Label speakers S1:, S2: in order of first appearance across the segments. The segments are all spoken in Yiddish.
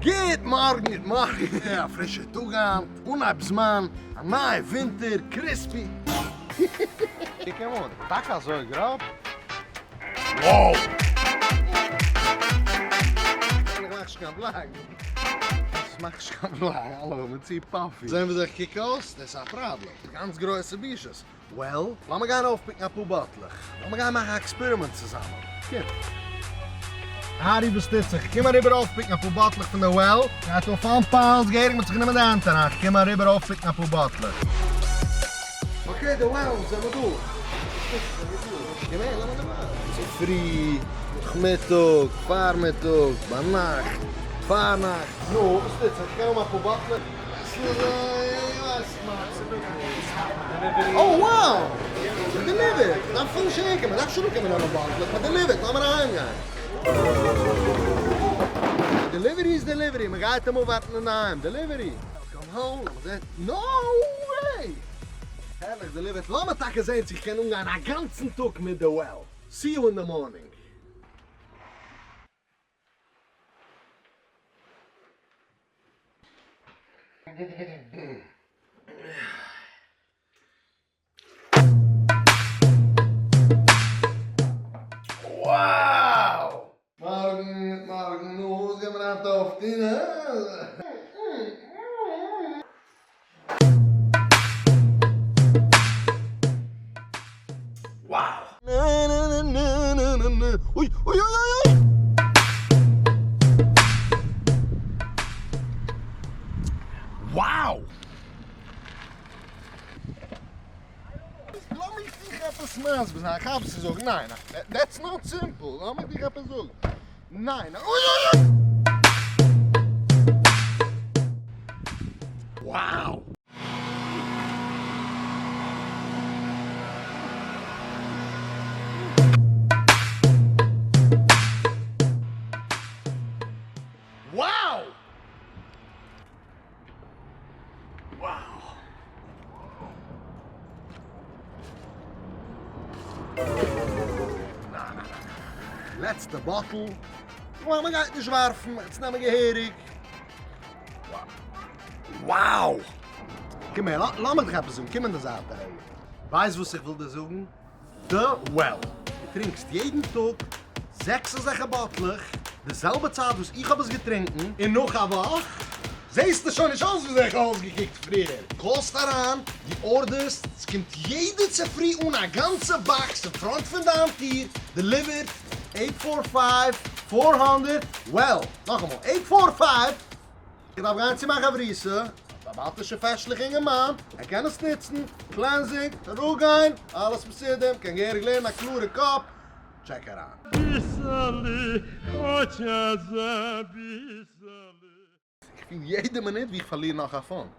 S1: גוט מארגן, גוט מארגן, א פרישע טאג היינט, אנהייב זמן, א נייע ווינטער, crispy. קוק אים אן, טאקע אזוי גראב? Wow! איך מאך נישט קיין בלאג. איך מאך נישט קיין בלאג, האלא, איך בין צו puffy. זען וויאזוי איך קוק אויס? דאס איז א פראבלעם. גאנץ גרויסע בושות. Well, לאמיר גיין אויפפיקן אפאר באטלעך. לאמיר גיין מאכן א experiment צוזאמען. קום. הארי וואס טוט זיך? קום אריבער אויפפיקן אפאר באטלעך פון די well. גייט אויף אן פאלס, געהעריג מ'האט זיך גענומען די הענט אריין. כ'קום אריבער אויפפיקן אפאר באטלעך. Okay, די well, זעמער דא. וואס טוט זיך? זעמער דא. קום אהער, לאמיר דיר ווייזן. צופרי, נאכמיטאג, פארמיטאג, ביינאכט, פארנאכט. נו, וואס טוט זיך? כ'קען האבן אפאר באטלעך? Oh wow! מ'דעליווערט! מ'דארף אפילו נישט אהערקומען, מ'דארף שוין אנקומען נעמען באטלעך, מ'דעליווערט, לאמיר אהיימגיין. Delivery איז delivery, מ'גייט אים אפווארטן אינדערהיים, delivery. Welcome home, לאמיר זען, no way! הערליך דעליווערט, לאמיר טאקע זען צו כ'קען אנגיין א גאנצן טאג מיט די well. See you in the morning. Wow! מארגן, מארגן, נו, וואס גייט מען היינט אויפטון, הא? Wow! אוי אוי אוי אוי! Wow! לאמיך דיך עפעס מסביר זיין, איך האב צו זאגן, ניין, that's not simple, לאמיך דיך עפעס זאגן, ניין, אוי אוי אוי! Wow! Wow! Wow! לעצטע באטל. מען גייט נישט ווארפן, יעצט נעמען געהעריג. Wow! קום הער, לאמיך דיך עפעס זאגן, קום אין די זייט א רגע. ווייסט וואס איך וויל דיר זאגן? די well. דו טרינקסט יעדן טאג זעקס אזעלכע באטלעך, די זעלבע צייט וואס איך האב עס געטרינקן, און נאך א וואך זעסטו שוין נישט אויס וויאזוי איך האב אויסגעקוקט פריער. קאלסט אריין, דו ארדערסט, ס'קומט יעדע צופרי אן א גאנצע box אין front פון דיין טיר, delivered, eight four five, 400, well, נאכאמאל, eight four five, איך דארף גיין צו מיין חברותא, א באלעבאטישע פעשליכע אינגערמאן, ער קען עס נוצן, cleansing, אראפגיין, אלעס מסודר, מ'קען געהעריג לערנען, א קלארע קאפ, טשעק אריין.
S2: ביסעלע, כאטש אזא ביסעלע.
S1: איך פיל יעדע מינוט ווי איך פארליר נאך א פונט.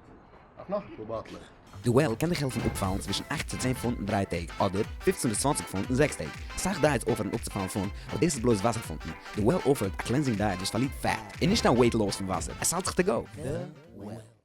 S1: דארף נאך אפאר באטלעך.
S3: די well קען דיך העלפן אפפאלן צווישן אכט צו צען פונט אין דריי טעג, אדער פופצן ביז צוואנציג פונט אין זעקס טעג. אסאך diets אפערן אפצופאלן פונט, אבער דאס איז בלויז וואסער פונטן. די well אפערט א cleansing diet וואס פארלירט fat, און נישט א weight loss פון וואסער. עס האלט זיך to go. די well.